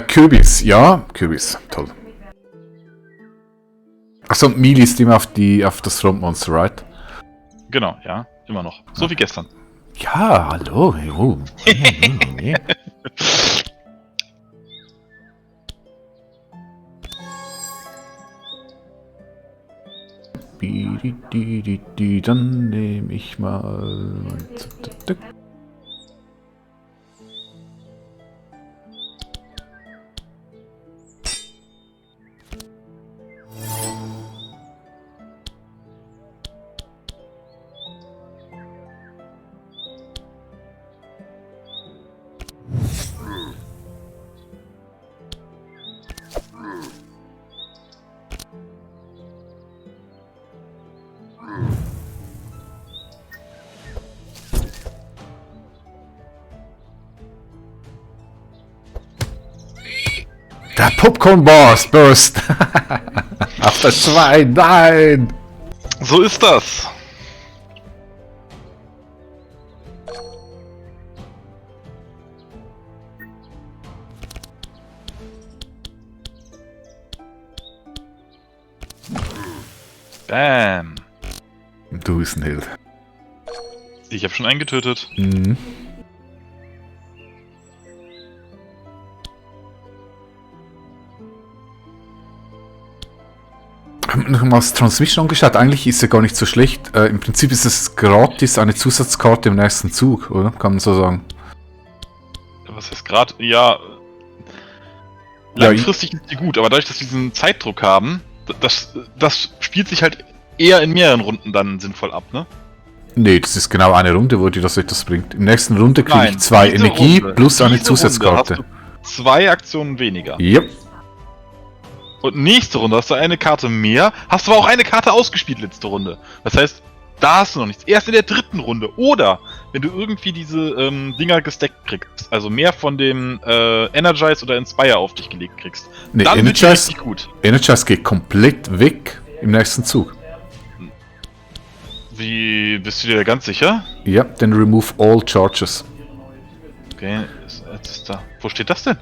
Kürbis, ja. Kürbis, toll. Achso, Melee ist immer auf das Frontmonster, right? Genau, ja, immer noch. So wie gestern. Ja, hallo. Jo. Dann nehme ich mal... Der Popcorn Boss burst! Auf der 2, nein! So ist das. Bam. Du bist ein Held. Ich habe schon einen getötet. Mhm. Nochmals Transmission angeschaut, eigentlich ist er gar nicht so schlecht. Im Prinzip ist es gratis eine Zusatzkarte im nächsten Zug, oder? Kann man so sagen. Was heißt gerade? Ja. Langfristig ist die gut, aber dadurch, dass wir diesen Zeitdruck haben, das spielt sich halt eher in mehreren Runden dann sinnvoll ab, ne? Nee, das ist genau eine Runde, wo dir das etwas bringt. Im nächsten Runde kriege ich 2 Energie plus eine Zusatzkarte. Runde hast du 2 Aktionen weniger. Yep. Und nächste Runde hast du eine Karte mehr, hast aber auch eine Karte ausgespielt letzte Runde. Das heißt, da hast du noch nichts. Erst in der dritten Runde. Oder wenn du irgendwie diese Dinger gestackt kriegst, also mehr von dem Energize oder Inspire auf dich gelegt kriegst, Nee, dann wird die richtig gut. Energize geht komplett weg im nächsten Zug. Wie, bist du dir da ganz sicher? Ja, then remove all charges. Okay, jetzt ist da. Wo steht das denn?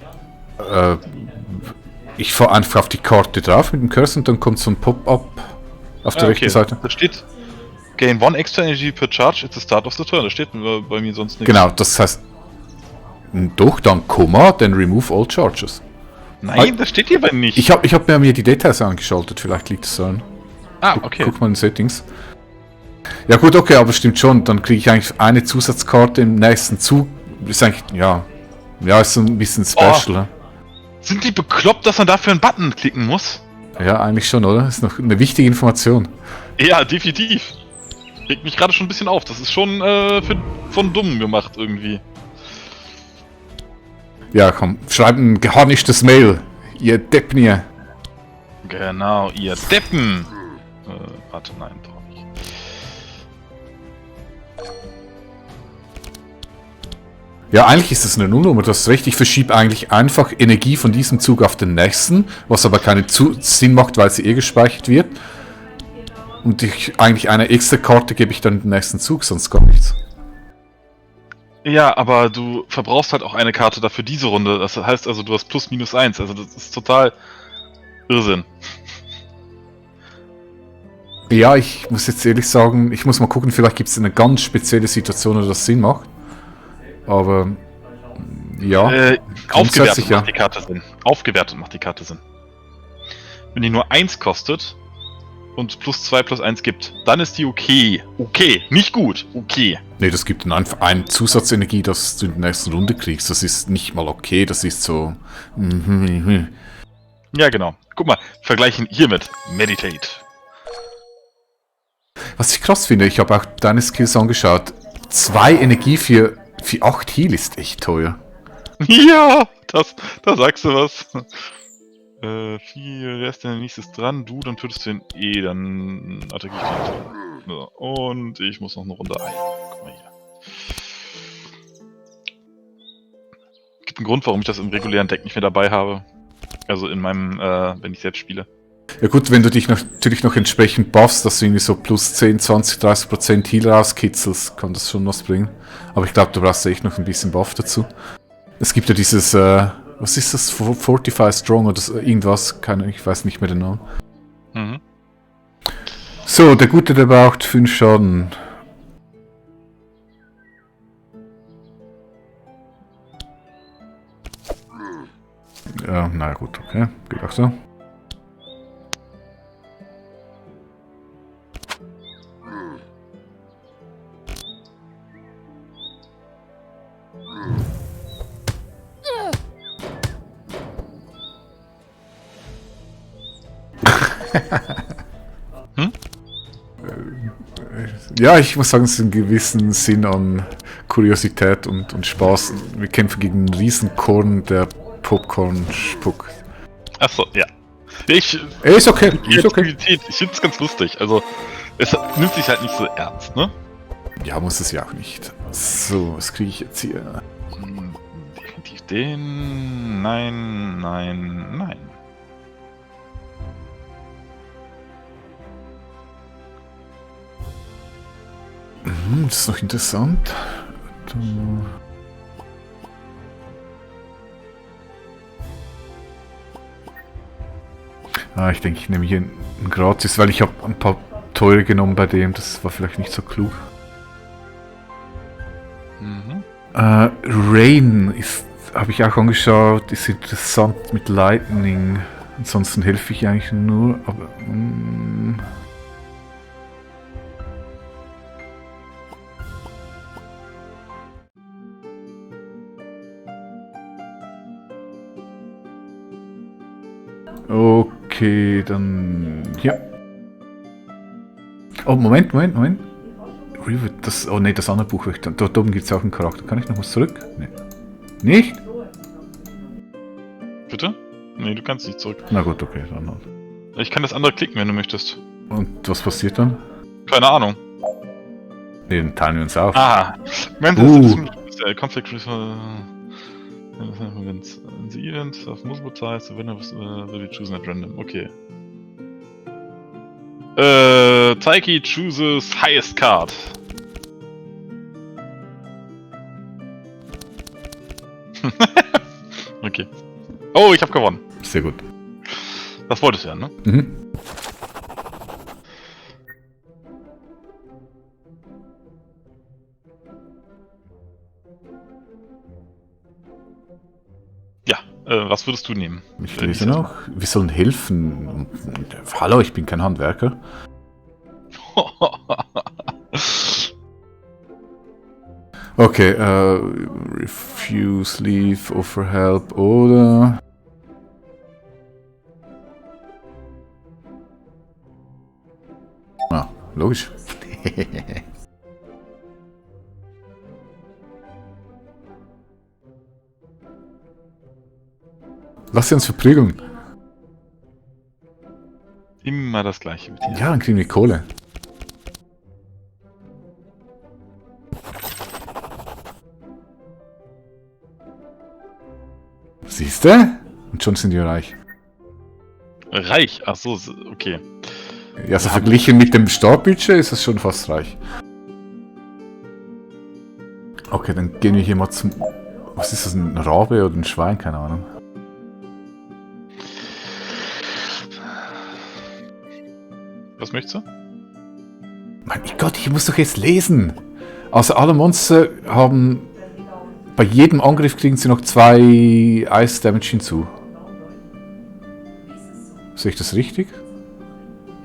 Ich fahre einfach auf die Karte drauf mit dem Cursor und dann kommt so ein Pop-up auf der rechten Seite. Da steht Gain 1 extra energy per charge at the start of the turn. Da steht bei mir sonst nichts. Genau, das heißt... Doch, dann Komma, then remove all charges. Nein, das steht hier bei nicht. Ich hab mir die Details angeschaltet, vielleicht liegt es daran. Okay. Guck mal in Settings. Ja gut, okay, aber stimmt schon, dann kriege ich eigentlich eine Zusatzkarte im nächsten Zug. Ist eigentlich, ja, ist so ein bisschen special. Ne? Sind die bekloppt, dass man dafür einen Button klicken muss? Ja, eigentlich schon, oder? Ist noch eine wichtige Information. Ja, definitiv. Regt mich gerade schon ein bisschen auf. Das ist schon von Dummen gemacht irgendwie. Ja, komm, schreibt ein geharnischtes Mail. Ihr Deppnier. Genau, ihr Deppen. Warte, nein, doch nicht. Ja, eigentlich ist das eine Nullnummer, du hast recht. Ich verschiebe eigentlich einfach Energie von diesem Zug auf den nächsten, was aber keinen Sinn macht, weil sie gespeichert wird. Und eigentlich eine extra Karte gebe ich dann in den nächsten Zug, sonst gar nichts. Ja, aber du verbrauchst halt auch eine Karte dafür diese Runde. Das heißt also, du hast plus minus 1. Also das ist total Irrsinn. Ja, ich muss jetzt ehrlich sagen, ich muss mal gucken, vielleicht gibt es eine ganz spezielle Situation, wo das Sinn macht. Aber, ja. Aufgewertet macht die Karte Sinn. Aufgewertet macht die Karte Sinn. Wenn die nur 1 kostet und plus 2 plus 1 gibt, dann ist die okay. Okay, nicht gut, okay. Nee, das gibt dann einfach eine Zusatzenergie, dass du in der nächsten Runde kriegst. Das ist nicht mal okay, das ist so... Ja, genau. Guck mal, vergleichen hiermit. Meditate. Was ich krass finde, ich habe auch deine Skills angeschaut. 2 Energie für 8 Heal ist echt teuer. Ja, da sagst du was. 4, wer ist denn der nächstes dran? Du, dann tötest du den dann attackiere ich den. So, und ich muss noch eine Runde ein. Guck mal hier. Gibt einen Grund, warum ich das im regulären Deck nicht mehr dabei habe. Also in meinem, wenn ich selbst spiele. Ja gut, wenn du dich natürlich noch entsprechend buffst, dass du irgendwie so plus 10, 20, 30% Heal rauskitzelst, kann das schon was bringen. Aber ich glaube, du brauchst echt noch ein bisschen Buff dazu. Es gibt ja dieses Was ist das? Fortify Strong oder irgendwas? Ich weiß nicht mehr den Namen. Mhm. So, der Gute, der braucht 5 Schaden. Ja, na gut, okay. Geht auch so. Hm? Ja, ich muss sagen, es ist einen gewissen Sinn an Kuriosität und Spaß. Wir kämpfen gegen einen Riesenkorn, der Popcorn spuckt. Achso, ja. Ich Ist okay, ist okay. Ich finde es ganz lustig. Also, es nimmt sich halt nicht so ernst, ne? Ja, muss es ja auch nicht. So, was kriege ich jetzt hier? Definitiv den. Nein, nein, nein. Das ist noch interessant. Ich denke, ich nehme hier einen Gratis, weil ich habe ein paar teure genommen bei dem. Das war vielleicht nicht so klug. Mhm. Rain habe ich auch angeschaut. Ist interessant mit Lightning. Ansonsten helfe ich eigentlich nur. Aber okay, dann hier. Oh, Moment. Rivet, oh ne, das andere Buch. Dort oben gibt es auch einen Charakter. Kann ich noch was zurück? Nee. Nicht? Bitte? Nee, du kannst nicht zurück. Na gut, okay, dann halt. Ich kann das andere klicken, wenn du möchtest. Und was passiert dann? Keine Ahnung. Ne, dann teilen wir uns auf. Ah, Conflict events. In the event of multiple ties, the winner will be chosen at random. Okay. Taiki chooses highest card. Okay. Oh, ich habe gewonnen. Sehr gut. Das wolltest du ja, ne? Mhm. Ja, was würdest du nehmen? Ich lese noch. Wir sollen helfen. Hallo, ich bin kein Handwerker. Okay, refuse, leave, offer help oder... Ah, logisch. Lass sie uns verprügeln. Immer das gleiche mit dir. Ja, dann kriegen wir Kohle. Siehst du? Und schon sind wir reich. Reich? Ach so, okay. Ja, also verglichen mit dem Startbudget ist das schon fast reich. Okay, dann gehen wir hier mal zum... Was ist das, ein Rabe oder ein Schwein? Keine Ahnung. Was möchtest du? Mein Gott, ich muss doch jetzt lesen. Also alle Monster haben... Bei jedem Angriff kriegen sie noch 2 Ice Damage hinzu. Sehe ich das richtig?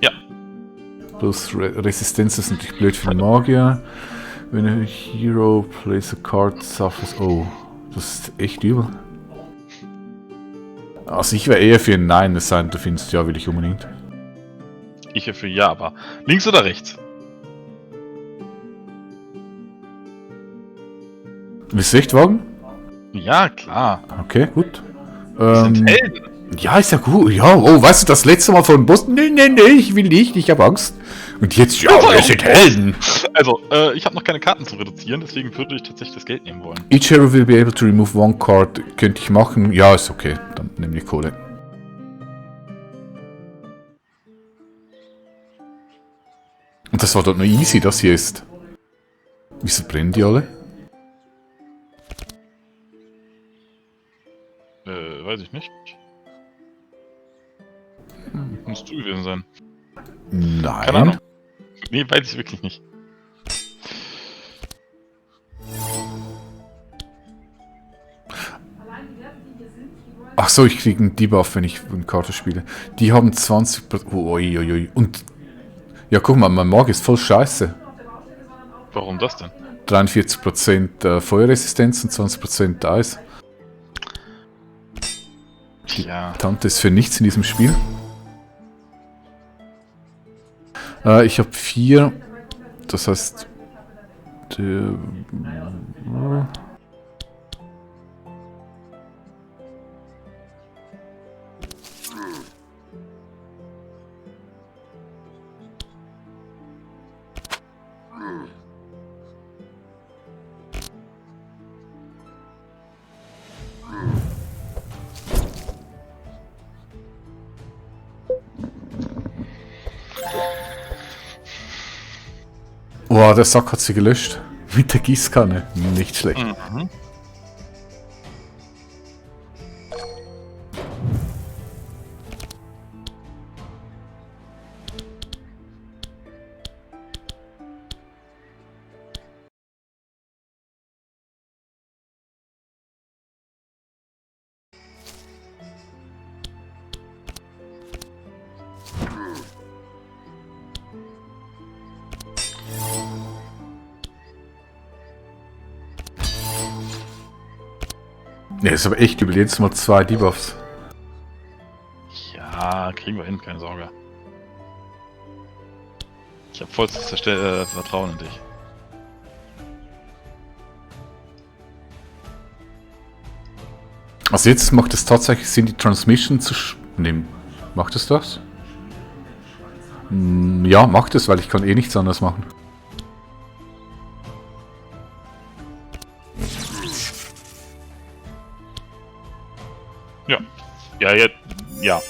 Ja. Plus Resistenz ist natürlich blöd für den Magier. Wenn a hero plays a card suffers... Oh, das ist echt übel. Also ich wäre eher für ein Nein, es sei denn, du findest, ja, will ich unbedingt. Ich für ja, aber links oder rechts? Willst du echt wagen? Ja, klar. Okay, gut. Wir sind Helden. Ja, ist ja gut. Ja, oh, weißt du, das letzte Mal von Boston? Nee, ich will nicht, ich habe Angst. Und jetzt, ja, wir sind Helden. Also, ich habe noch keine Karten zu reduzieren, deswegen würde ich tatsächlich das Geld nehmen wollen. Each hero will be able to remove 1 card. Könnte ich machen? Ja, ist okay. Dann nehme ich Kohle. Und das war doch nur easy, das hier ist. Wieso brennen die alle? Weiß ich nicht. Musst du gewesen sein. Nein. Keine Ahnung. Nee, weiß ich wirklich nicht. Ach so, ich kriege einen Debuff, wenn ich eine Karte spiele. Die haben 20%. Uiuiui. Und. Ja, guck mal, mein Mag ist voll scheiße. Warum das denn? 43% Feuerresistenz und 20% Eis. Tja. Tante ist für nichts in diesem Spiel. Ich habe 4. Das heißt. Oh, der Sack hat sie gelöscht. Mit der Gießkanne. Nicht schlecht. Mhm. Ne, ist aber echt übel. Jetzt mal 2 Debuffs. Ja, kriegen wir hin, keine Sorge. Ich habe vollstes Vertrauen in dich. Also jetzt macht es tatsächlich Sinn, die Transmission zu nehmen. Macht es das? Ja, macht es, weil ich kann eh nichts anderes machen. Ja. Ja, jetzt. Ja.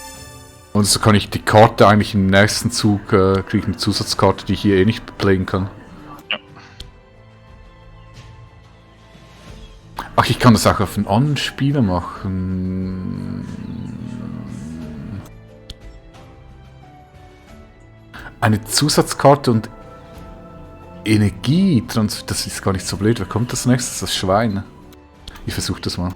Und so kann ich die Karte eigentlich im nächsten Zug, kriege ich eine Zusatzkarte, die ich hier eh nicht playen kann. Ja. Ach, ich kann das auch auf einen anderen Spieler machen. Eine Zusatzkarte und Energie. Das ist gar nicht so blöd. Wer kommt als nächstes? Das Schwein. Ich versuche das mal.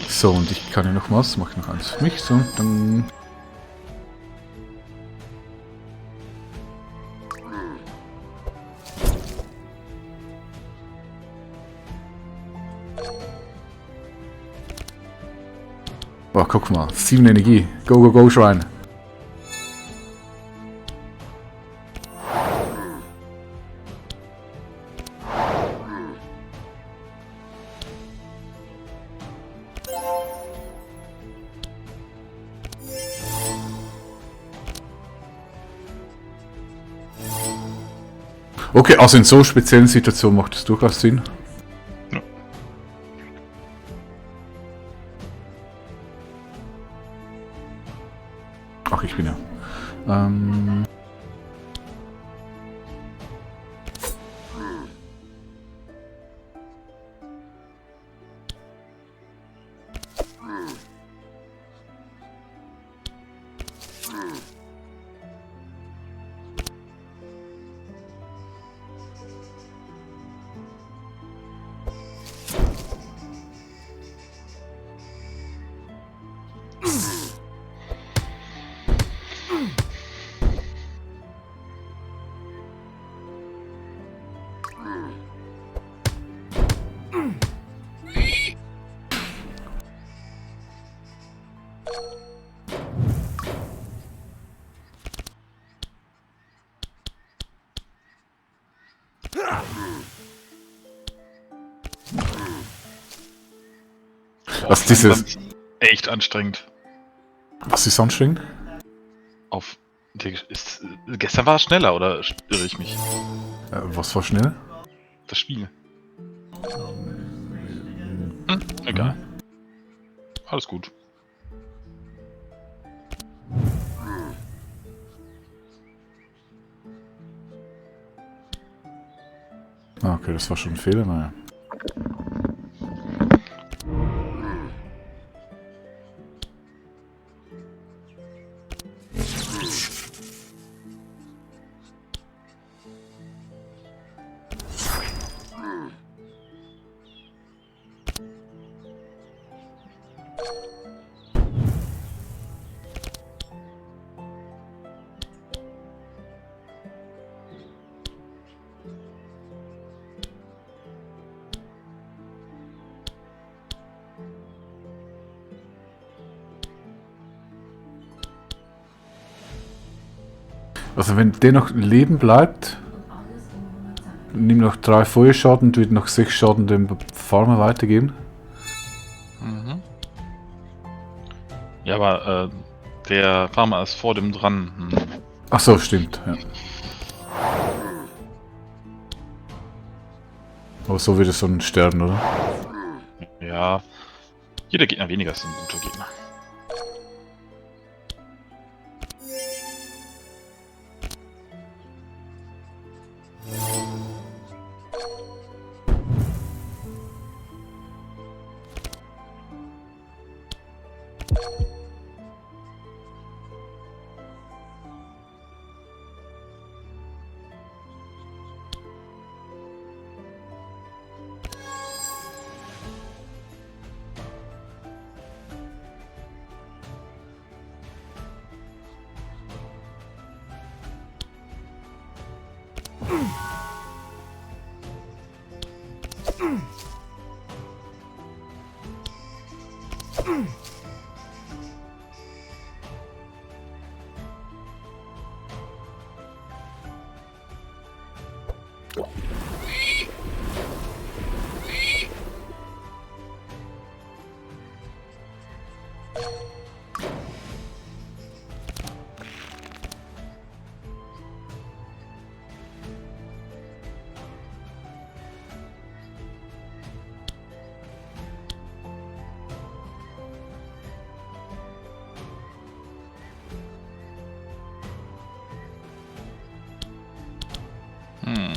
So, und ich kann ja noch was. Mach noch eins für mich. So, dann. Boah, guck mal. 7 Energie. Go, go, go, Schwein. Okay, also in so speziellen Situationen macht es durchaus Sinn. Ja. Ach, ich bin ja. Was dieses. Echt anstrengend. Was ist anstrengend? Gestern war es schneller, oder irre ich mich? Was war schnell? Das Spiel. Egal. Alles gut. Ah, okay, das war schon ein Fehler, naja. Also wenn der noch leben bleibt, nimm noch 3 Feuerschaden und wird noch 6 Schaden dem Farmer weitergeben. Mhm. Ja, aber der Farmer ist vor dem dran. Hm. Ach so, stimmt. Ja. Aber so wird es so ein sterben, oder? Ja, jeder Gegner weniger ist ein guter Gegner. Hm.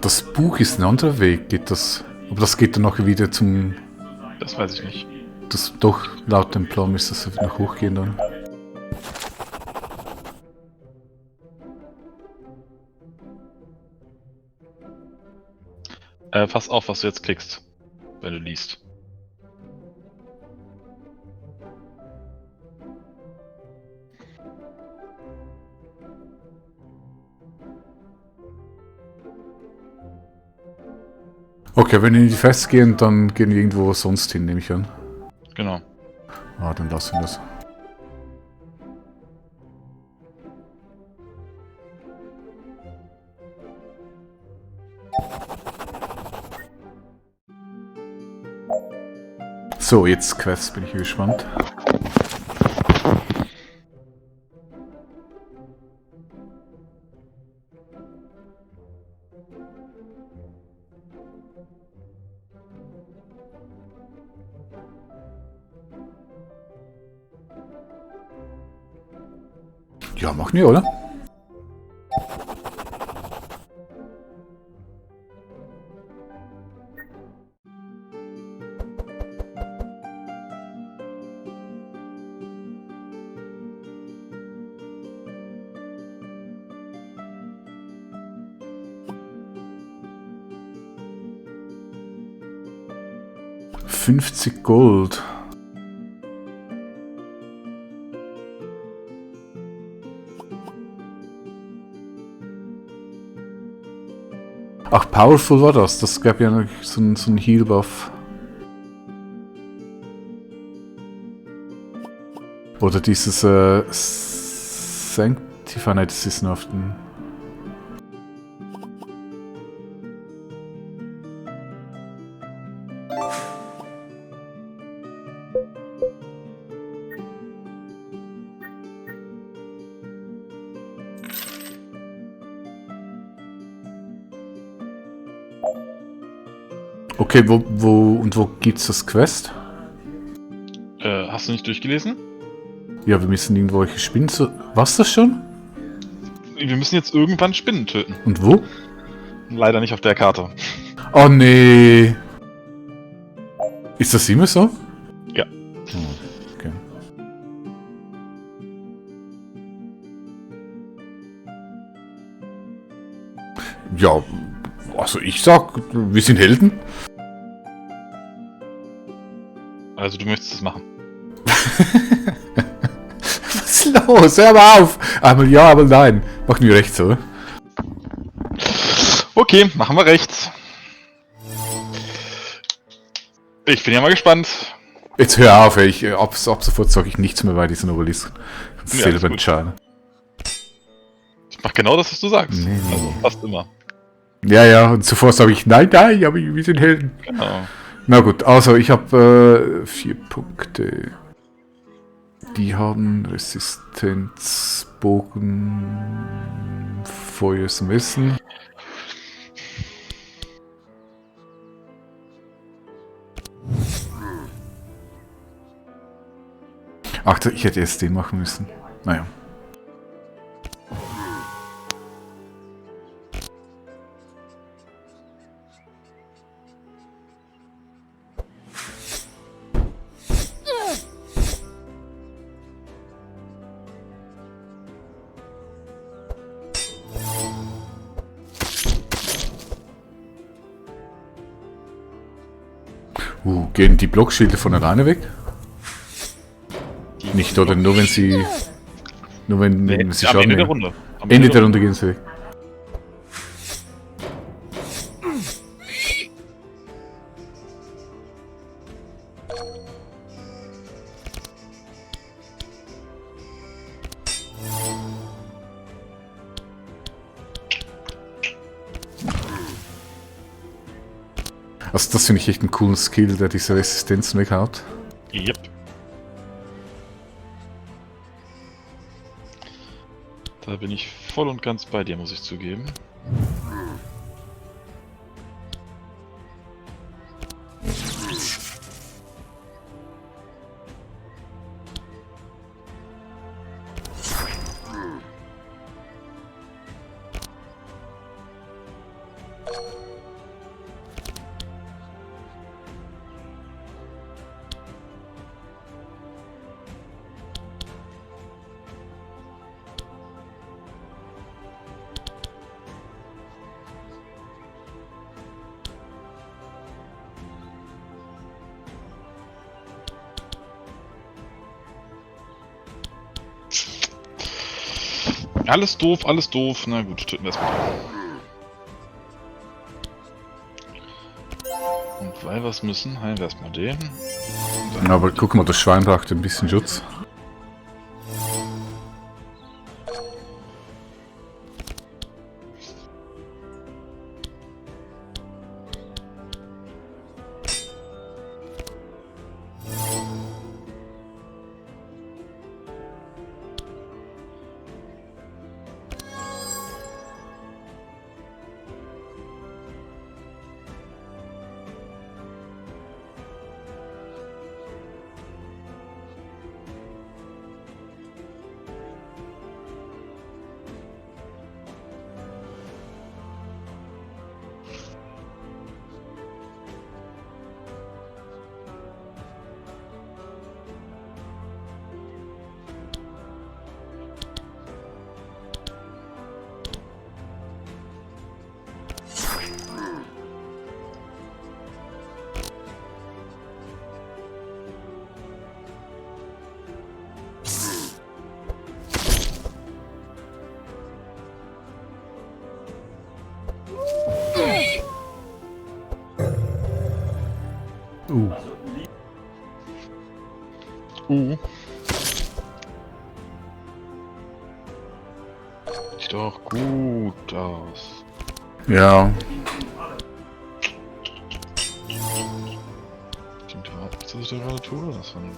Das Buch ist ein anderer Weg, geht das. Aber das geht dann nachher wieder zum. Das weiß ich nicht. Das doch, laut dem Plan müsste das noch hochgehen dann. Pass auf, was du jetzt kriegst, wenn du liest. Okay, wenn wir in die Fest gehen, dann gehen wir irgendwo sonst hin, nehme ich an. Genau. Ah, dann lassen wir das. So, jetzt Quest, bin ich gespannt. Ja, machen wir, oder? $50 Gold. Ach, Powerful war das. Das gab ja noch so einen Heal-Buff. Oder dieses Sanctify, nein, das ist noch auf den... Okay, wo gibt's das Quest? Hast du nicht durchgelesen? Ja, wir müssen irgendwelche Spinnen zu... Was das schon? Wir müssen jetzt irgendwann Spinnen töten. Und wo? Leider nicht auf der Karte. Oh nee. Ist das immer so? Ja. Oh, okay. Ja, also ich sag, wir sind Helden. Also du möchtest es machen. Was ist los? Hör mal auf! Einmal ja, aber nein. Machen wir rechts, oder? Okay, machen wir rechts. Ich bin ja mal gespannt. Jetzt hör auf, ey. Ab sofort sage ich nichts mehr bei diesen Obelisken. Ja, Selber ist gut. entscheiden. Ich mach genau das, was du sagst. Nee. Also fast immer. Ja, und zuvor sage ich nein, aber wir sind Helden. Genau. Na gut, also ich habe 4 Punkte. Die haben Resistenz, Bogen, Feuersmessen. Ach, ich hätte erst den machen müssen. Naja. Gehen die Blockschilde von alleine weg? Nicht, oder nur wenn sie... Nur wenn sie am Schaden Ende der nehmen. Runde. Am Ende der Runde gehen sie weg. Also das finde ich echt einen coolen Skill, der diese Resistenzen weghaut. Yep. Da bin ich voll und ganz bei dir, muss ich zugeben. Alles doof, alles doof. Na gut, töten wir erstmal. Und weil wir es müssen, heilen wir erstmal den. Aber guck mal, das Schwein braucht ein bisschen Schutz. Uh. Sieht doch gut aus. Ja. Was ist da gerade tue? Das war nur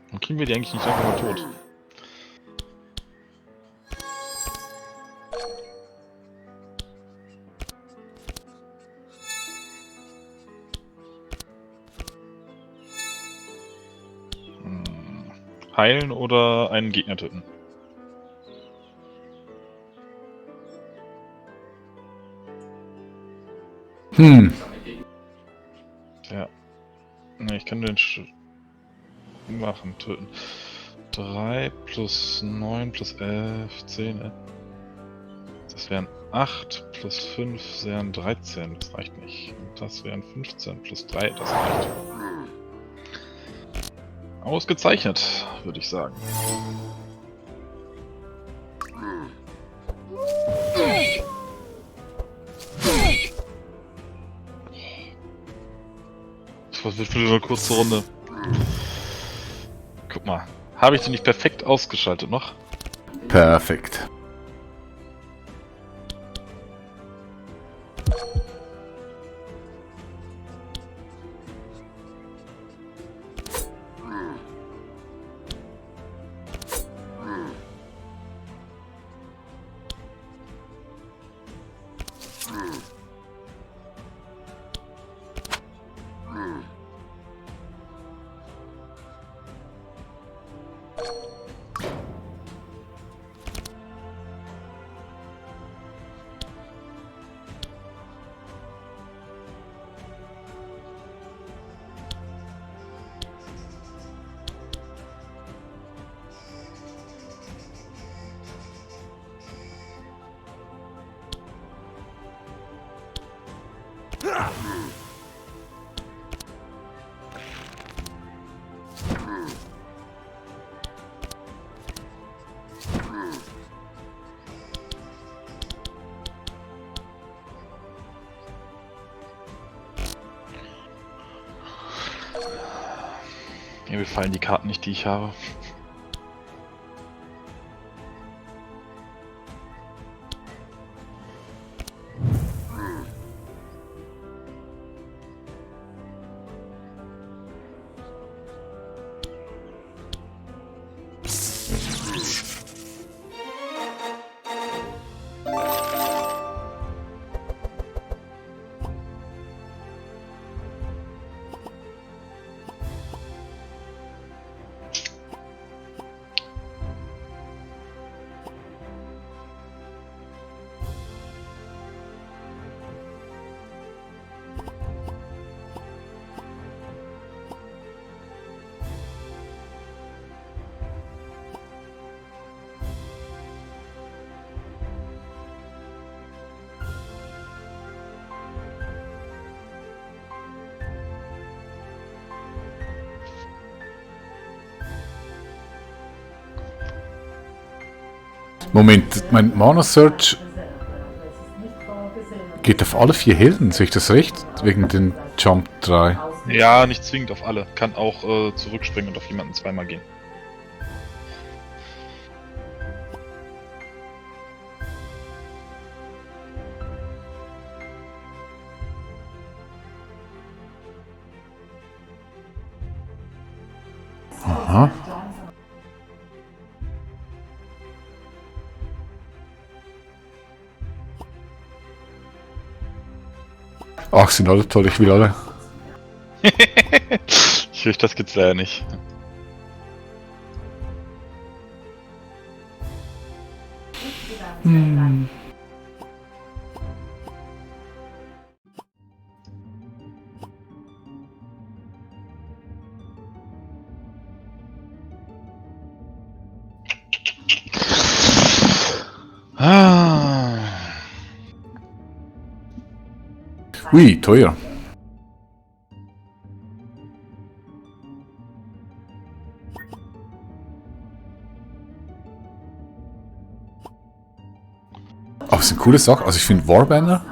Warum kriegen wir die eigentlich nicht einfach mal tot? Heilen oder einen Gegner töten? Ja. Ne, ich kann den machen, töten. 3 plus 9 plus 11, 10. Das wären 8 plus 5 wären 13, das reicht nicht. Und das wären 15 plus 3, das reicht. Ausgezeichnet, würde ich sagen. Das wird wieder eine kurze Runde. Guck mal, habe ich den nicht perfekt ausgeschaltet noch? Perfekt. Ja, mir fallen die Karten nicht, die ich habe. Moment, mein Mana Search geht auf alle 4 Helden, sehe ich das recht? Wegen den Jump 3. Ja, nicht zwingend auf alle. Kann auch zurückspringen und auf jemanden zweimal gehen. Aha. Ach, sind alle toll, ich will alle. Ich fürchte, das gibt's leider nicht. Ah. Ui, teuer. Aber es ist eine coole Sache. Also ich finde Warbanner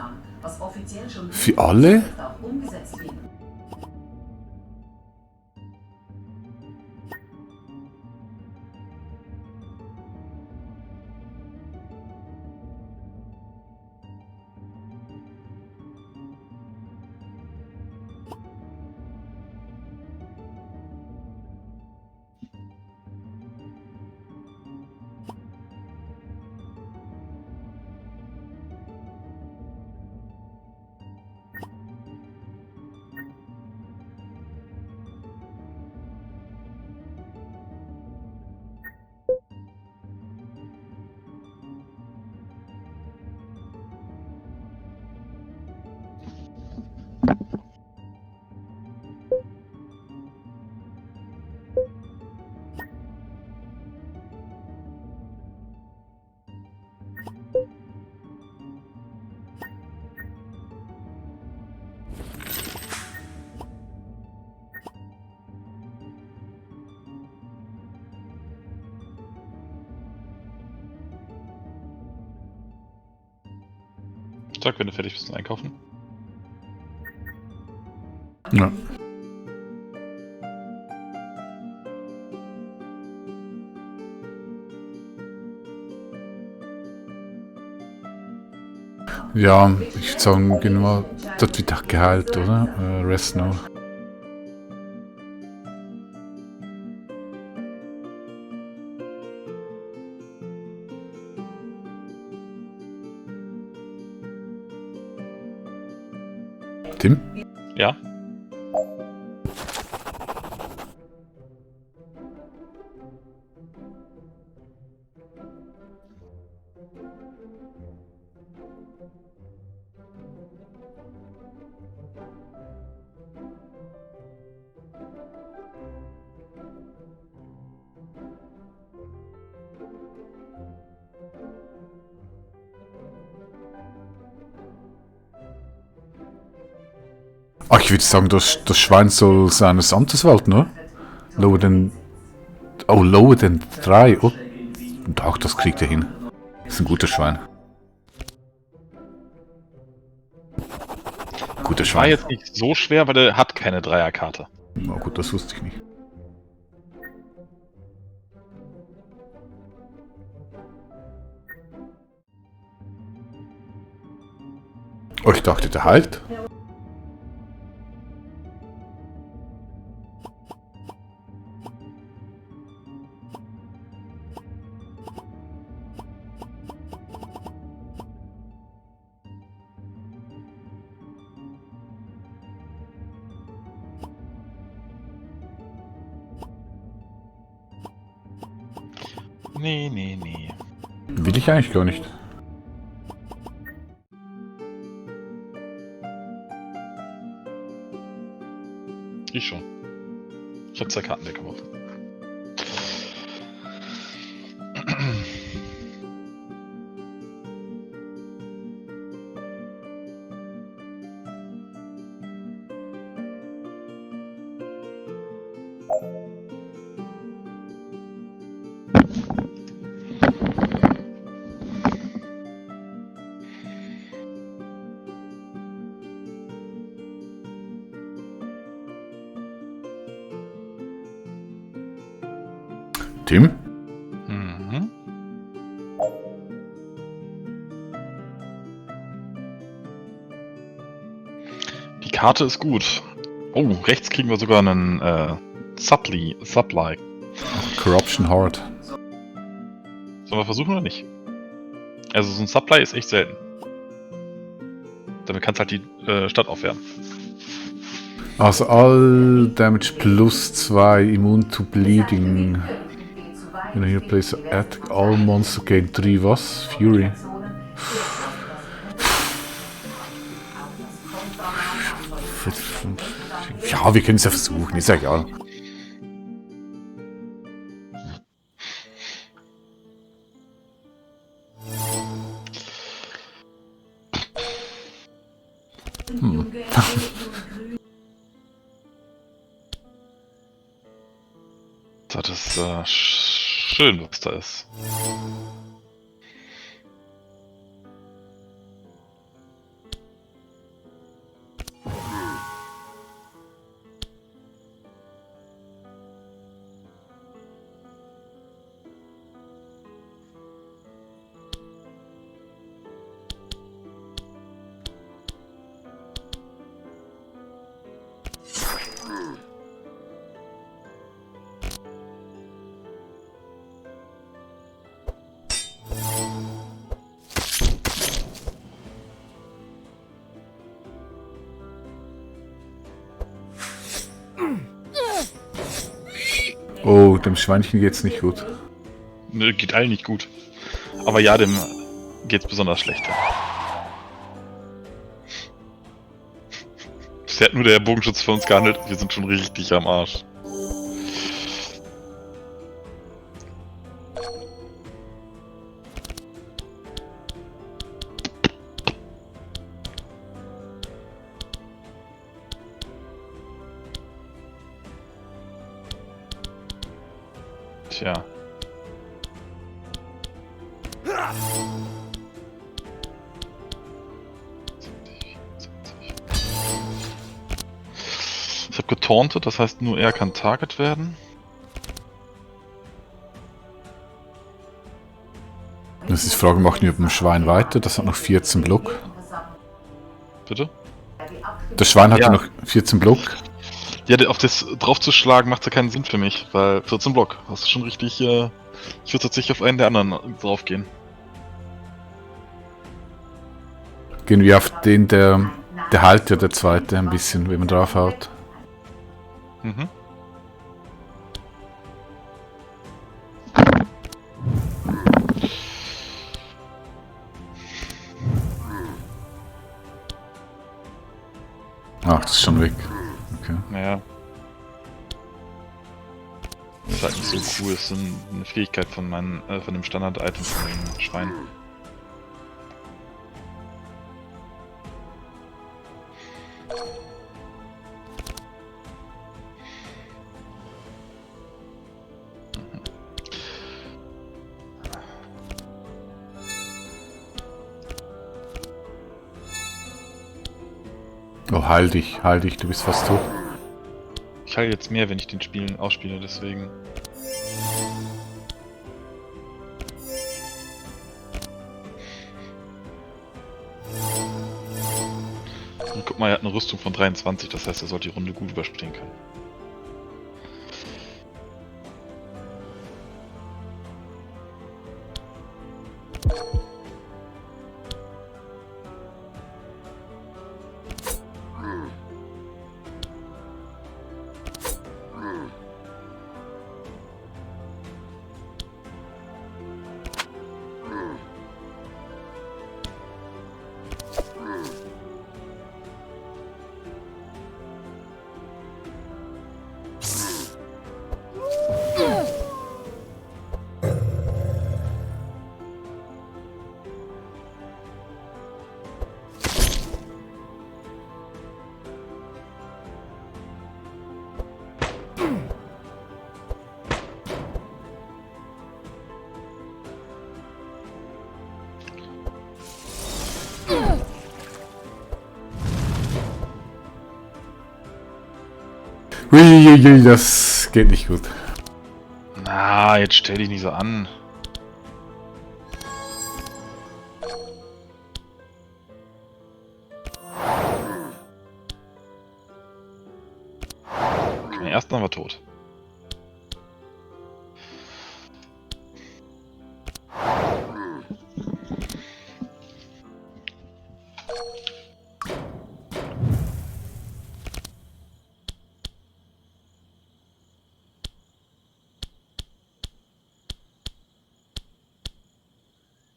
für alle. Sag, wenn du fertig bist zum Einkaufen. Ja. Ja, ich würde sagen, gehen wir. Das wird doch geheilt, oder? Rest noch. Tim? Ja? Ach, ich würde sagen, das Schwein soll seines Amtes walten, oder? Lower than... Oh, lower than 3. Oh, ach, das kriegt er hin. Das ist ein guter Schwein. Guter War Schwein. jetzt nicht so schwer, weil er hat keine Dreierkarte. Na gut, das wusste ich nicht. Oh, ich dachte, der heilt. Nee, nee, nee. Will ich eigentlich gar nicht. Ich schon. Ich habe 2 Karten weggeworfen. Tim? Mhm. Die Karte ist gut. Oh, rechts kriegen wir sogar einen Supply. Corruption Hard. Sollen wir versuchen oder nicht? Also so ein Supply ist echt selten. Damit kannst du halt die Stadt aufwärmen. Also all Damage plus 2 immune to bleeding. In here place attack all monster gain 3 was? Fury. Ja, wir können es ja versuchen, ist ja egal. Das ist schön, was da ist. Oh, dem Schweinchen geht's nicht gut. Nö, geht allen nicht gut. Aber ja, dem geht's besonders schlecht. Bisher hat nur der Bogenschütze für uns gehandelt. Wir sind schon richtig am Arsch. Tja. Ich habe getauntet, das heißt nur er kann Target werden. Das ist die Frage, machen wir mit dem Schwein weiter? Das hat noch 14 Block. Bitte? Das Schwein hat Ja. ja noch 14 Block. Ja, auf das draufzuschlagen macht ja keinen Sinn für mich, weil 14 Block. Das ist schon richtig, ich würde tatsächlich auf einen der anderen draufgehen. Gehen wir auf den, der heilt ja der zweite ein bisschen, wenn man drauf haut. Mhm. Ach, das ist schon weg. Okay. Naja. Das ist halt nicht so cool, das ist eine Fähigkeit von von dem Standard-Item von dem Schwein. Oh, heil dich, du bist fast tot. Ich halte jetzt mehr, wenn ich den ausspiele, deswegen. Und guck mal, er hat eine Rüstung von 23, das heißt, er sollte die Runde gut überstehen können. Uiuiui, das geht nicht gut. Na, jetzt stell dich nicht so an. Okay, den ersten haben wir tot.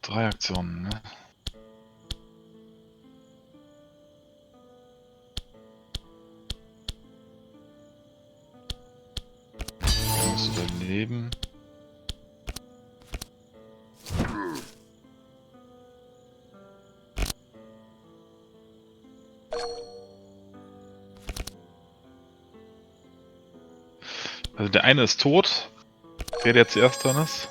Drei Aktionen, ne? Da musst du überleben. Also der eine ist tot, der zuerst dran ist.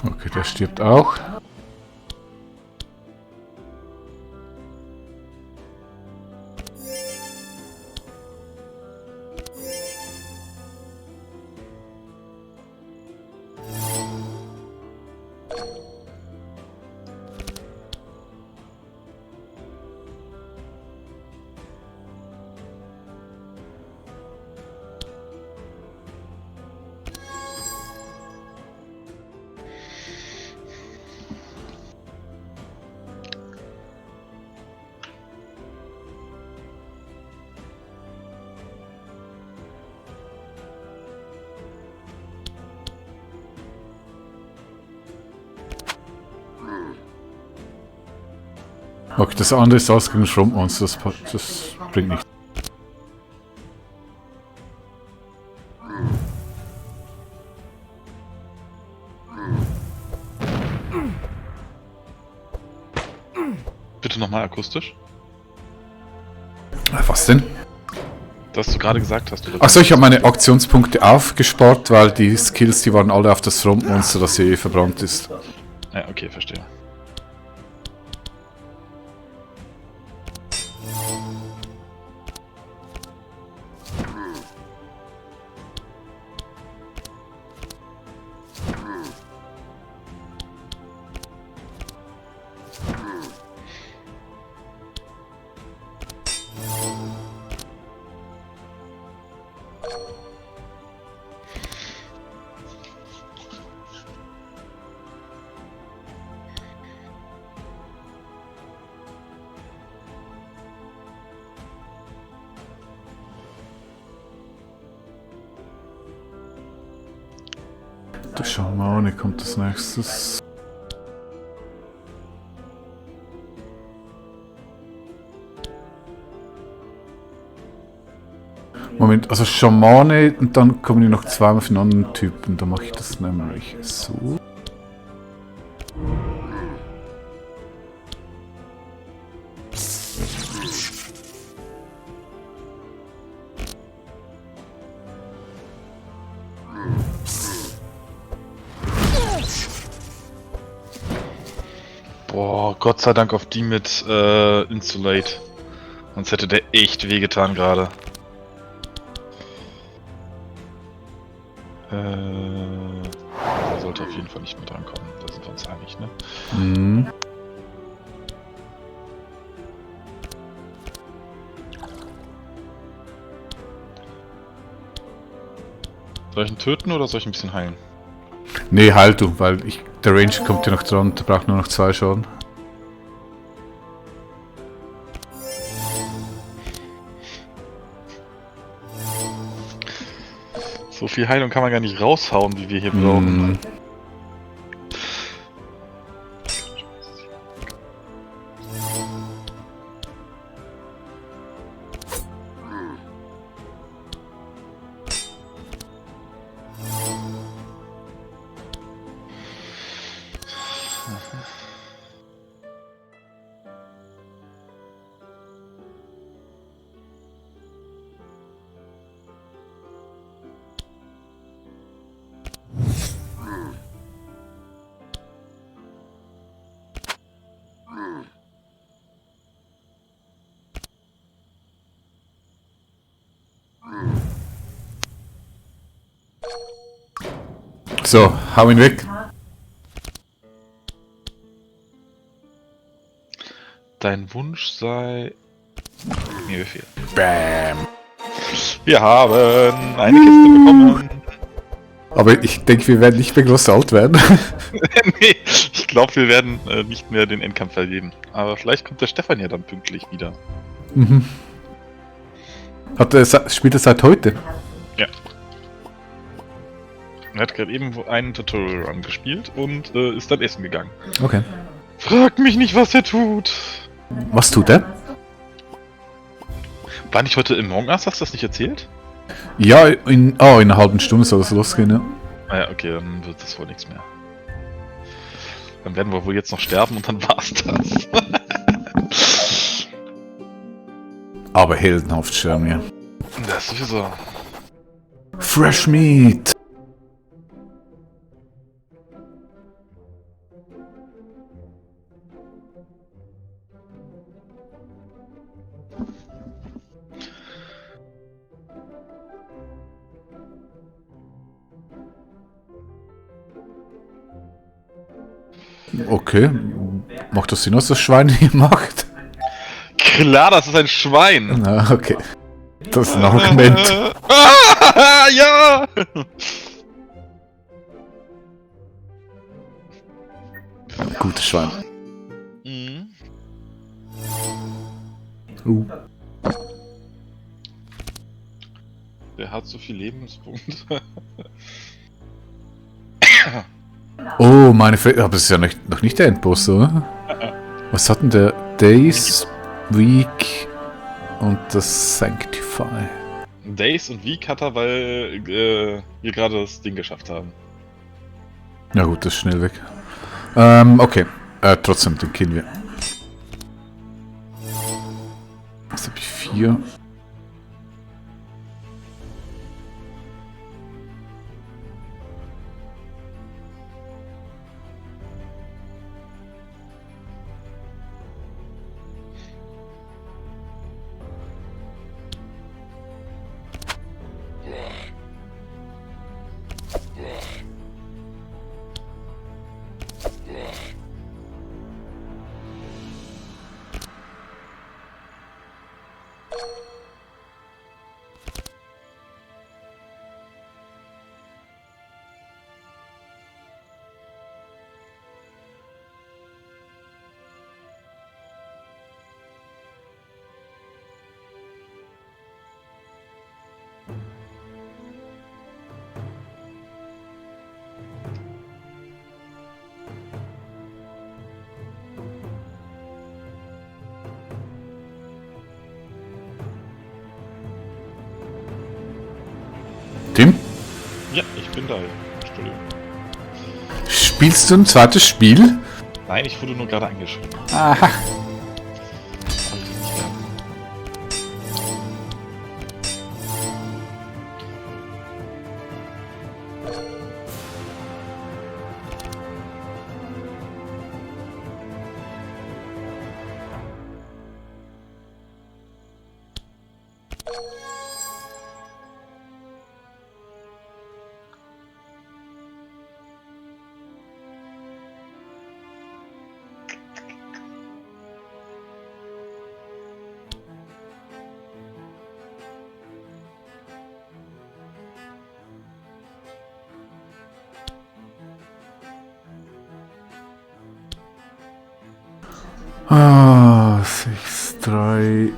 Okay, der stirbt auch. Okay, das andere ist ausgegangen Schrumpfmonster, das bringt nichts. Bitte nochmal akustisch. Was denn? Das du gerade gesagt hast. Achso, ich habe meine Aktionspunkte aufgespart, weil die Skills, die waren alle auf das Frontmonster, das eh verbrannt ist. Ja, okay, verstehe. Der Schamane kommt als nächstes. Moment, also Schamane und dann kommen die noch zweimal von anderen Typen. Da mache ich das nämlich so. Boah, Gott sei Dank auf die mit Insulate. Sonst hätte der echt wehgetan gerade. Der sollte auf jeden Fall nicht mehr drankommen. Da sind wir uns einig, ne? Mhm. Soll ich ihn töten oder soll ich ein bisschen heilen? Nee, heil du, weil der Range kommt ja noch dran, der braucht nur noch 2 Schaden. So viel Heilung kann man gar nicht raushauen, wie wir hier brauchen. So, hau ihn weg. Dein Wunsch sei... Mir befehlt. Bam. Wir haben eine Kiste bekommen. Aber ich denke, wir werden nicht mehr groß alt werden. Nee, ich glaube, wir werden nicht mehr den Endkampf erleben. Aber vielleicht kommt der Stefan ja dann pünktlich wieder. Mhm. Spielt er seit heute? Ja. Er hat gerade eben einen Tutorial Run gespielt und ist dann essen gegangen. Okay. Frag mich nicht, was er tut. Was tut er? War nicht heute im Among Us? Hast du das nicht erzählt? Ja, in einer halben Stunde soll es losgehen, ja. Ah ja, okay, dann wird das wohl nichts mehr. Dann werden wir wohl jetzt noch sterben und dann war's das. Aber heldenhaft schön, ja. Das sowieso. Fresh Meat! Okay. Macht das Sinn, was das Schwein hier macht? Klar, das ist ein Schwein. Na, okay. Das ist ein Argument. Ja! Gutes Schwein. Mhm. Der hat so viel Lebenspunkte. Oh, meine Fresse. Aber es ist ja noch nicht der Endboss, oder? Was hat denn der? Days, Week und das Sanctify. Days und Week hat er, weil wir gerade das Ding geschafft haben. Na gut, das ist schnell weg. Okay. Trotzdem, den killen wir. Was hab ich? 4. Tim? Ja, ich bin da. Entschuldigung. Spielst du ein zweites Spiel? Nein, ich wurde nur gerade angeschrieben. Aha. Hab ich nicht gehabt. Ah, 6, 3,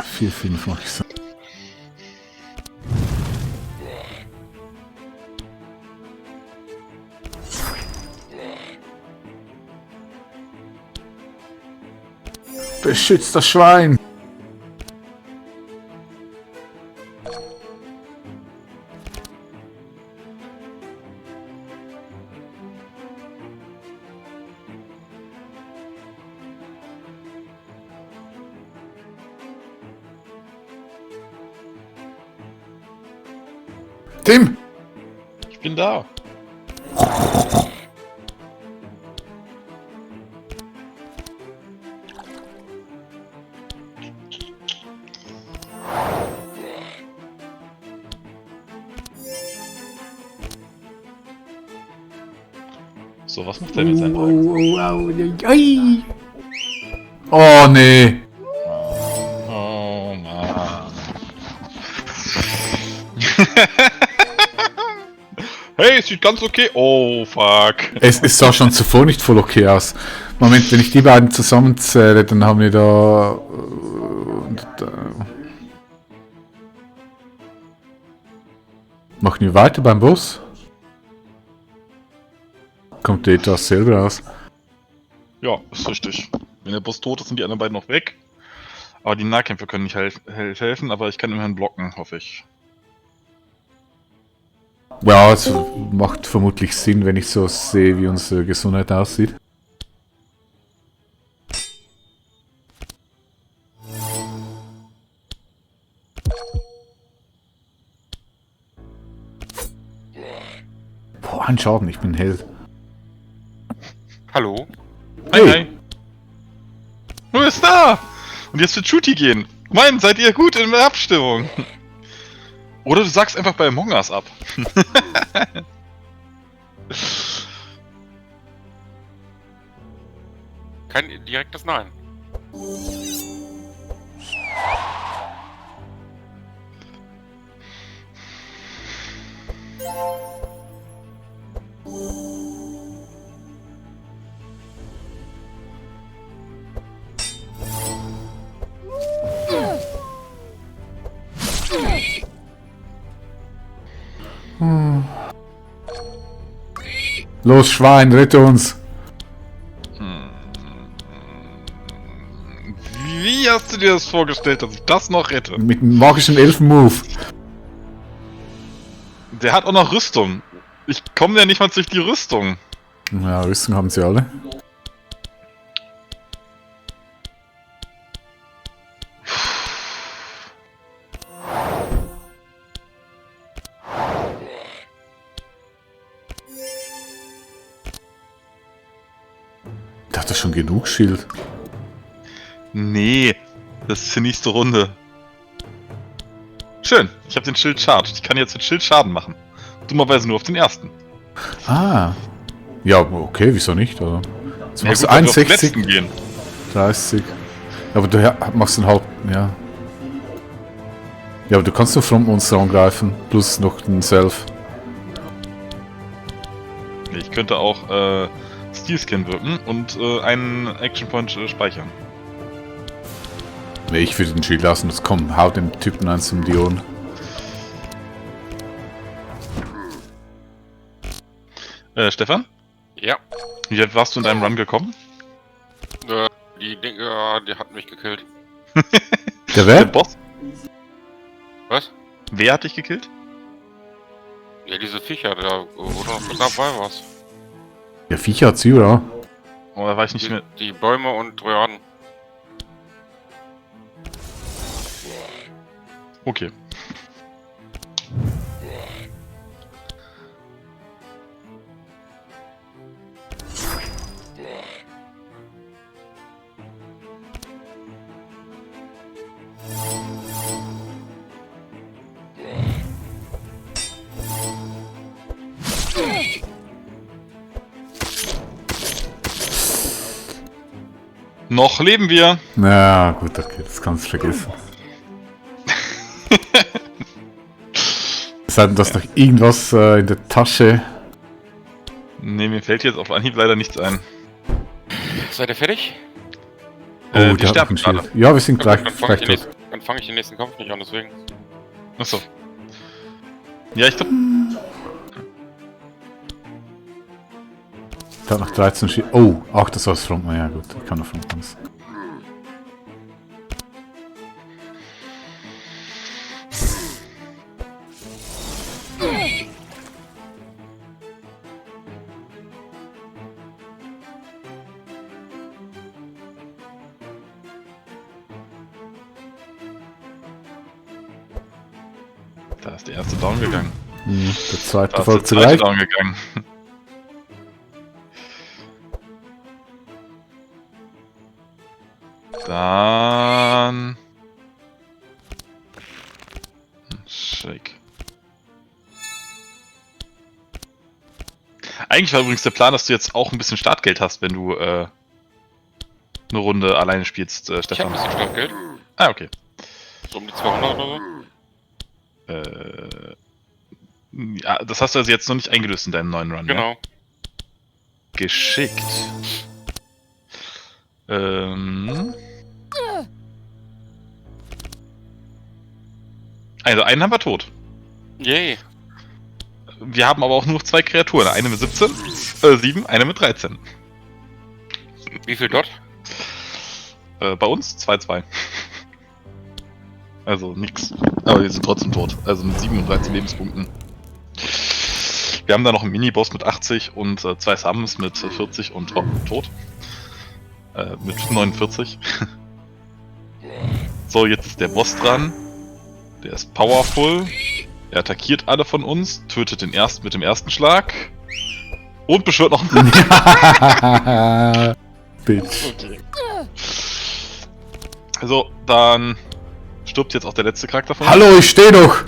4, 5 mach ich so. Beschützt das Schwein! Tim! Ich bin da. So, was macht der mit seinem Ball? Oh, nee. Oh, Mann. Hey, es sieht ganz okay. Oh, fuck. Es sah schon zuvor nicht voll okay aus. Moment, wenn ich die beiden zusammenzähle, dann haben wir da... Machen wir weiter beim Boss? Kommt der etwas selber raus? Ja, ist richtig. Wenn der Boss tot ist, sind die anderen beiden noch weg. Aber die Nahkämpfer können nicht helfen, aber ich kann immerhin blocken, hoffe ich. Ja, es macht vermutlich Sinn, wenn ich so sehe, wie unsere Gesundheit aussieht. Boah, ein Schaden, ich bin ein Held. Hallo? Hi, hi. Du bist da! Und jetzt wird Shooty gehen. Mann, seid ihr gut in der Abstimmung? Oder du sagst einfach bei Among Us ab. Kein direktes Nein. Los, Schwein, rette uns! Wie hast du dir das vorgestellt, dass ich das noch rette? Mit einem magischen Elfen-Move. Der hat auch noch Rüstung. Ich komme ja nicht mal durch die Rüstung. Ja, Rüstung haben sie alle. Der hat doch schon genug Schild. Nee, das ist die nächste Runde. Schön, ich habe den Schild charged. Ich kann jetzt mit Schild Schaden machen. Dummerweise nur auf den ersten. Ah. Ja, okay, wieso nicht? Also, jetzt Ja, machst gut, du weil wir auf den 61, letzten gehen. 30. Aber du machst einen halb. Ja. Ja, aber du kannst nur Frontmonster angreifen. Plus noch den Self. Ich könnte auch Steel Skin wirken und einen Action Point speichern. Nee, ich würde den Schild lassen. Das komm, hau dem Typen eins um die Ohren. Stefan? Ja. Wie weit warst du in deinem Run gekommen? Die hat mich gekillt. Der Der wer? Boss? Was? Wer hat dich gekillt? Ja, diese Viecher, da oder mit dabei was. Der Viecher hat sie, oder? Oh, da war ich nicht mehr. Die Bäume und Trojanen. Okay. Noch leben wir. Na gut, okay, das kannst du vergessen. Sei denn, du hast noch irgendwas in der Tasche. Ne, mir fällt jetzt auf Anhieb leider nichts ein. Seid ihr fertig? Oh, Die der hat noch sterben ein Schild. gerade. Ja, wir sind gleich, Dann fange gleich tot. ich den nächsten Kampf nicht an, deswegen. Achso. Ja, ich glaube. Der hat noch 13 Schild. Oh, ach, das war das Frontman. Ja gut, ich kann noch Frontman. Da ist der erste down gegangen. Der zweite Da ist der folgt zweite zugleich. down gegangen. Dann... Shake. Eigentlich war übrigens der Plan, dass du jetzt auch ein bisschen Startgeld hast, wenn du eine Runde alleine spielst, Ich hab ein Stefan. bisschen Startgeld. Ah, okay. So um die 200 oder so. Ja, das hast du also jetzt noch nicht eingelöst in deinem neuen Run, ne? Genau. Geschickt. Also, einen haben wir tot. Yay. Wir haben aber auch nur noch 2 Kreaturen. Eine mit 7, eine mit 13. Wie viel dort? Bei uns 2-2. Also nix. Aber wir sind trotzdem tot. Also mit 7 und 13 Lebenspunkten. Wir haben da noch einen Miniboss mit 80 und 2 Summons mit 40 und tot. Mit 49. So, jetzt ist der Boss dran. Der ist powerful. Er attackiert alle von uns, tötet den ersten mit dem ersten Schlag. Und beschwört noch einen. Bitch. Okay. So, dann stirbt jetzt auch der letzte Charakter von uns. Hallo, ich stehe noch!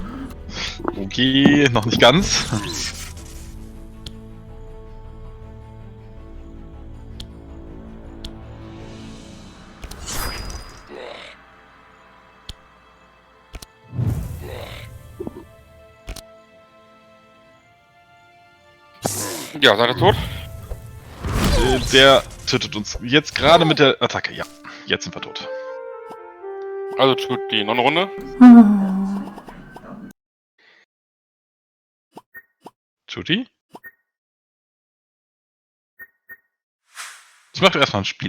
Okay, noch nicht ganz. Ja, seid ihr tot? Der tötet uns jetzt gerade mit der Attacke. Ja, jetzt sind wir tot. Also tut die noch eine Runde. Judy? Ich mache erstmal ein Spiel.